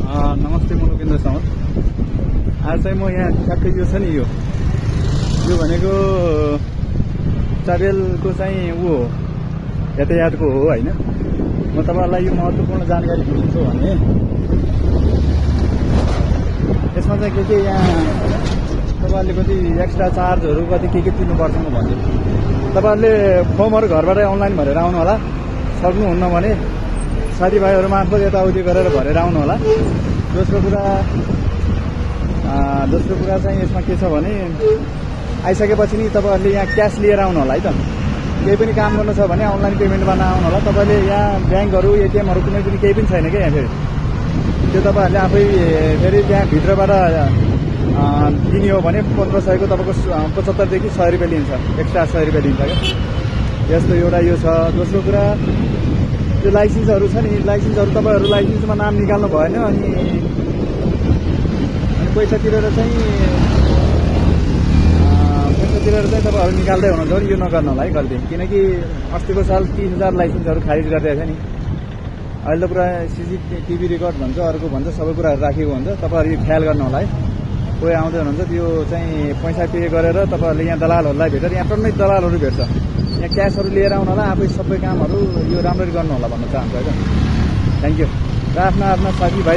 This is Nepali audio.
नमस्ते, म लोकेन्द्र सामल। आज चाहिँ म यहाँ ठ्याक्कै यो छ नि, यो भनेको ट्राभलको चाहिँ ऊ हो, यातायातको हो होइन। म तपाईँहरूलाई यो महत्त्वपूर्ण जानकारी दिन्छु भने यसमा चाहिँ के यहाँ तपाईँहरूले कति एक्स्ट्रा चार्जहरू कति के तिर्नुपर्छ म भन्छु। तपाईँहरूले फर्महरू घरबाटै अनलाइन भरेर आउनु होला। सक्नुहुन्न भने साथीभाइहरू मार्फत यताउति गरेर भरेर आउनु होला। दोस्रो कुरा चाहिँ यसमा के छ भने आइसकेपछि नि तपाईँहरूले यहाँ क्यास लिएर आउनु होला है त। केही पनि काम गर्नु छ भने अनलाइन पेमेन्ट गर्न आउनु होला। तपाईँले यहाँ ब्याङ्कहरू एटिएमहरू कुनै पनि केही पनि छैन क्या यहाँ। फेरि त्यो तपाईँहरूले आफै फेरि त्यहाँ भित्रबाट दिने हो भने 1500को तपाईँको 75 देखि 100 रुपियाँ लिन्छ, एक्स्ट्रा 100 रुपियाँ लिन्छ क्या। यस्तो एउटा यो छ। दोस्रो कुरा त्यो लाइसेन्सहरू छ नि, लाइसेन्सहरू तपाईँहरू लाइसेन्समा नाम निकाल्नु भएन अनि पैसा तिरेर चाहिँ तपाईँहरू निकाल्दै हुनुहुन्छ भने यो नगर्नु होला है गल्ती। किनकि अस्तिको साल 30,000 लाइसेन्सहरू खारिज गरिदिएको थियो नि। अहिले त पुरा सीसीटीभी रेकर्ड भन्छ, अर्को भन्छ, सबै कुराहरू राखेको हुन्छ। तपाईँहरू यो ख्याल गर्नु होला है। कोही आउँदै हुनुहुन्छ त्यो चाहिँ पैसा पे गरेर तपाईँहरूले यहाँ दलालहरूलाई भेटेर यहाँ टन्नै दलालहरू भेट्छ। यहाँ क्यासहरू लिएर आउनु होला। आफै सबै कामहरू यो राम्ररी गर्नु होला भन्न चाहन्छु है त। Thank you. र आफ्ना साथीभाइ